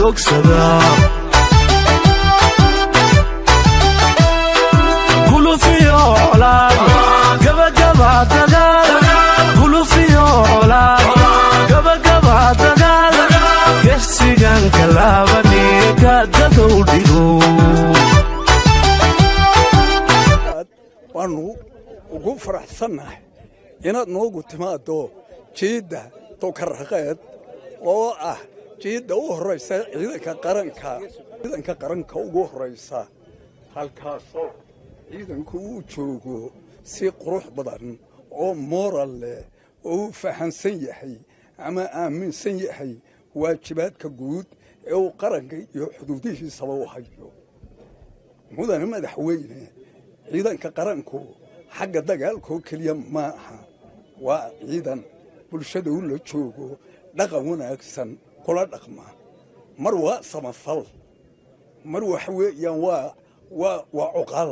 joogsadaa. Gulufiyo colaad, gabagaba dagaal. Gulufiyo colaad, gabagaba dagaal. Gesigan kalaabani gaadadow dhigo. Waannu ugu faraxsannahay inaad noogu timaaddo jiidda Tukaraqeed, oo ah jiidda u horraysa ciidanka qaranka, ciidanka qaranka ugu horraysa, halkaasoo ciidanku uu joogo si qurux badan oo moral leh, oo uu fahansan yahay ama aaminsan yahay waajibaadka guud ee uu qaranka iyo xuduudihiisaba u hayo. Mudane madaxweyne, ciidanka qaranku xagga dagaalkoo keliya ma aha, waa ciidan bulshada u la joogo, dhaqan wanaagsan kula dhaqma. Mar waa samafal, mar waxa weeyaan waa cuqaal,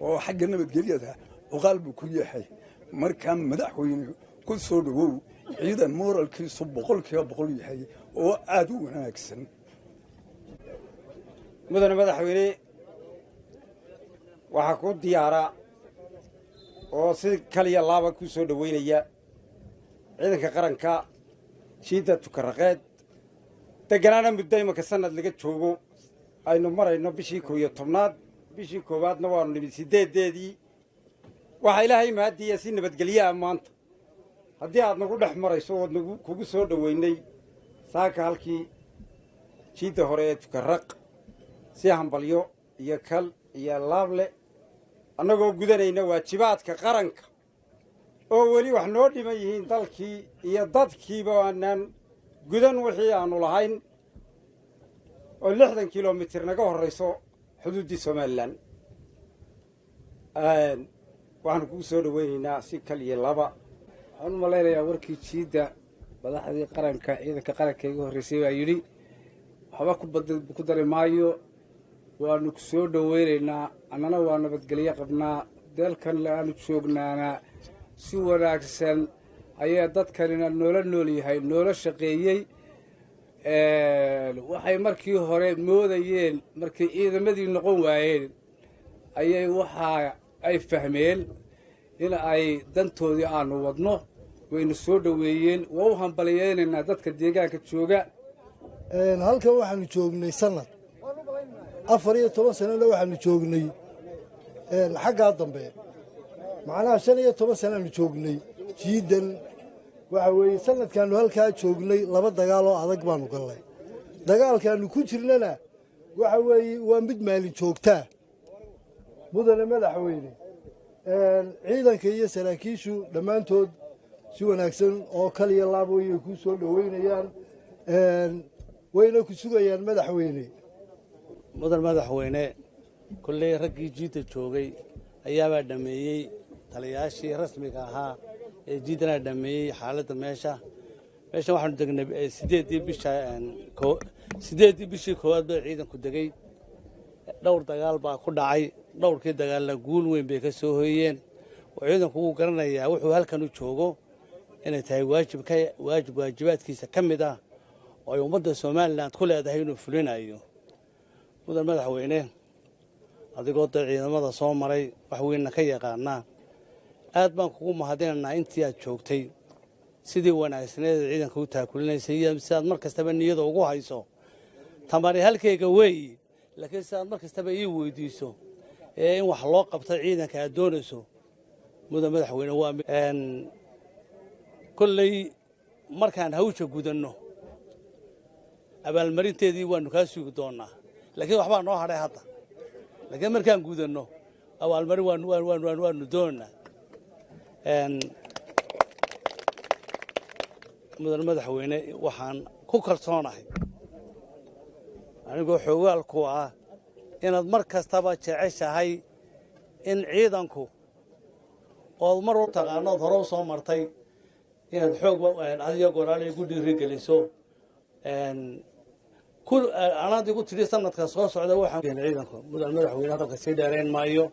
oo xagga nabadgelyada cuqaal buu ku yahay. Markaa madaxweyne, ku soo dhowow ciidan mooralkiisu 100% yahay oo aad u wanaagsan. Mudane madaxweyne, waxaa ku diyaara oo si kaliya laaba ku soo dhoweynaya ciidanka qaranka jiidda Tukaraqeed, degganaana muddo imanka sanad laga joogo. Aynu marayno bishii 11aad, bishii koowaadna waanu nimid 8-deedii. Waxaa Ilaahay mahaddiiya si nabadgelyaha maanta haddii aad nagu dhex marayso ood nagu kugu soo dhoweynay saaka halkii jiidda hore ee Tukaraq, si hambalyo iyo kal iyo laable, annagoo gudanayna waajibaadka qaranka oo weli wax noo dhiman yihiin, dalkii iyo dadkiiba aanaan gudan wixii aanu lahayn, oo 60 kilomitir naga horrayso xuduuddii Somaliland. Waxaanu kugu soo dhoweynaynaa si kal iyo laba. Waxaan u malaynayaa warkii jiidda madaxdii qaranka, ciidanka qaranka iga horreysay baa yidhi. Waxba ku dari maayo. Waanu ku soo dhoweynaynaa. Annana waa nabadgelyo qabnaa. Dalkan aanu joognaana si wanaagsan ayaa dadkanina noola nool yahay, noola shaqeeyey. Waxay markii hore moodayeen, markay ciidamadii noqon waayeen, ayay waxa ay fahmeen in ay dantoodii aanu wadno. Wayna soo dhoweeyeen. Waa u hambaliyeynaynaa dadka deegaanka jooga. Halkan waxaanu joognay sanad, 14 sanana waxaanu joognay xaggaa dambe. Macnaha 15 sanaanu joognay jiiddan. Waxa weeye, sanadkaannu halkaa joognay laba dagaal oo adag baanu gallay. Dagaalkaannu ku jirnana waxa weeye waa mid maalin joogtaa. Mudane madaxweyne, ciidanka iyo saraakiishu dhammaantood si wanaagsan oo kaliya laab wayay kuu soo dhoweynayaan, wayna ku sugayaan, madaxweyne. Mudan madaxweyne, kolley raggii jiidda joogay ayaabaa dhammeeyey. Taliyayaashii rasmiga ahaa ee jiiddanaa dhammeeyey xaaladda meesha. Meeshan waxaanu degnay 8-dii bisha, 8-dii bishii koowaad baa ciidanku degey. Dhowr dagaal baa ku dhacay. Dhowrkii dagaalna guul weyn bay ka soo hoyeen, oo ciidanku wuu garanayaa wuxuu halkan u joogo inay tahay waajibka, waajib waajibaadkiisa ka mid ah oo ay ummadda Somaliland ku leedahay inuu fulinayo. Mudan madaxweyne, adigoo dee ciidamada soo maray, wax weynna ka yaqaanaa, aad baan kugu mahadinaynaa intii aad joogtay sidii wanaagsaneed ciidanka u taakulinaysay iyo si aad mar kastaba niyada ugu hayso. Tamari halkayga weeyi, laakiin si aad mar kastaba ii weydiiso ee in wax loo qabto ciidanka aad doonayso, mudan madaxweyne, waa kolley markaan hawsha gudanno abaalmarinteedii waanu kaa sugi doonnaa, laakiin waxbaa noo hadhay hadda. Laakiin markaan gudanno abaalmarin waanu doonaynaa. Mudan madaxweyne, waxaan ku kalsoonahay, anigoo xoogaal ku ah, inaad mar kastaba jeceshahay in ciidanku ood mar taqaanood hore u soo martay inaad xoog adiyo goraal igu dhiirigeliso. Anaad igu tidhi sanadka soo socda waxaan ciidanku. Mudan madaxweyne, hadalka sii dheerayn maayo.